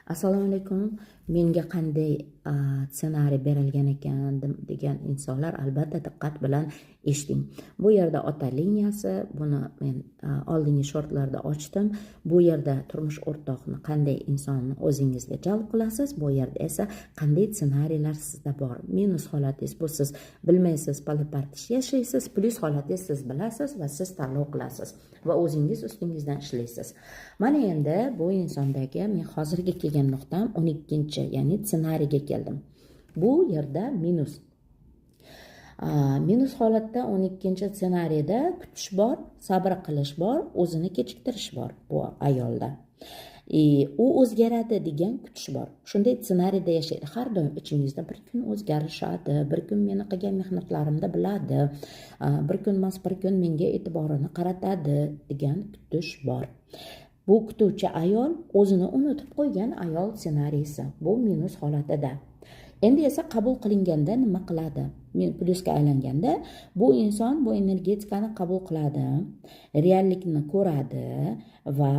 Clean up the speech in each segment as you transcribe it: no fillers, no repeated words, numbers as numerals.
Assalomu alaykum. Menga qanday ssenariy berilgan ekan degan insonlar, albatta, diqqat bilan eshiting. Bu yerda ota liniyasi, buni men oldingi shortlarda ochdim. Bu yerda turmush o'rtoqni, qanday insonni o'zingizga jalb qilasiz, bu yerda esa qanday ssenariylar sizda bor. Minus holatingiz bu siz bilmaysiz, pala-partish yashaysiz. Plyus holatingiz, siz bilasiz va siz tanlov qilasiz va o'zingiz ustingizdan ishlaysiz. Mana endi bu insondagi men hozirgi kelgan nuqtam 12-, ya'ni ssenariyga keldim. Bu yerda minus holatda, 12- ssenariyda kutish bor, sabr qilish bor, o'zini kechiktirish bor bu ayolda. U o'zgaradi degan kutish bor. Shunday ssenariyda yashaydi har doim ichingizda: bir kun o'zgarishadi, bir kun meni qilgan mehnatlarimni biladi, bir kun emas, bir kun menga e'tiborini qaratadi degan kutish bor. Bu kutuvchi ayol, o'zini unutib qo'ygan ayol ssenariysi bu minus holatida. Endi esa qabul qilinganda nima qiladi? Men plyusga aylanganda bu inson bu energetikani qabul qiladi, reallikni ko'radi va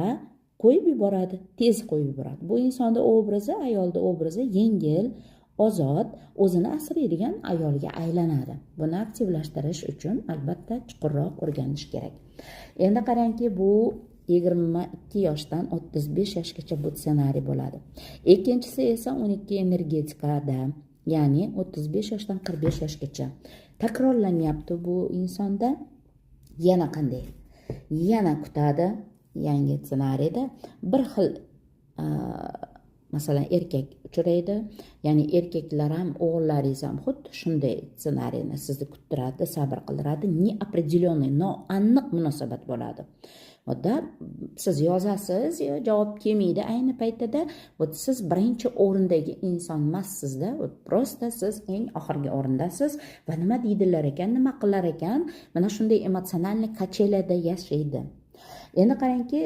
qo'yib yuboradi, tez qo'yib yuboradi. Bu insonni obrazi, ayolni obrazi yengil, ozod, o'zini asraydigan ayolga aylanadi. Buni aktivlashtirish uchun, albatta, chuqurroq o'rganish kerak. Endi qarangki, bu 22 yoshdan 35 yoshgacha bu ssenariy bo'ladi. Ikkinchisi esa 12 energetikada, ya'ni 35 yoshdan 45 yoshgacha takrorlanyapti. Bu insonda yana qanday? Yana kutadi. Yangi ssenariyda bir xil, masalan, erkak uchraydi, ya'ni erkaklar ham, o'g'illaringiz ham xuddi shunday ssenariyni sizni kuttiradi, sabr qildiradi. Неопределенный, noaniq munosabat bo'ladi. Вот siz yozasiz, javob kelmaydi ayni paytida. Вот siz birinchi o'rindagi inson emassizda, вот просто siz eng oxirgi o'rindasiz va nima deydilar ekan, nima qilar ekan, mana shunday эмоциональный качеля da yashaydi. Endi qarangki,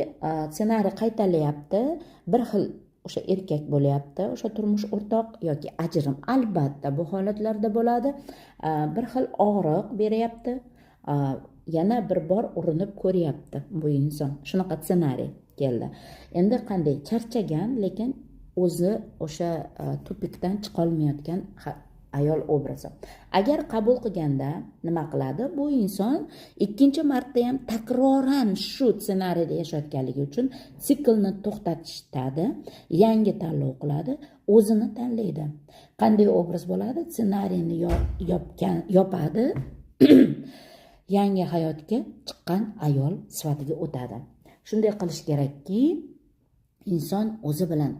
ssenariy qaytalayapti, bir xil o'sha erkak bo'lyapti, o'sha turmush o'rtoq yoki ajrim, albatta, bu holatlarda bo'ladi. Bir xil og'riq beryapti, yana bir bor urinib ko'ryapti bu inson. Shunaqa ssenariy keldi. Endi qanday? Charchagan, lekin o'zi o'sha тупик dan chiqolmayotgan ayol obrazi. Agar qabul qilganda nima qiladi bu inson? Ikkinchi marta ham takroran shu ssenariyda yashayotganligi uchun siklni to'xtatishadi, yangi tanlov qiladi, o'zini tanlaydi. Qanday obraz bo'ladi? Ssenariyni yopgan, yopadi, yangi hayotga chiqqan ayol sifatiga o'tadi. Shunday qilish kerakki, inson o'zi bilan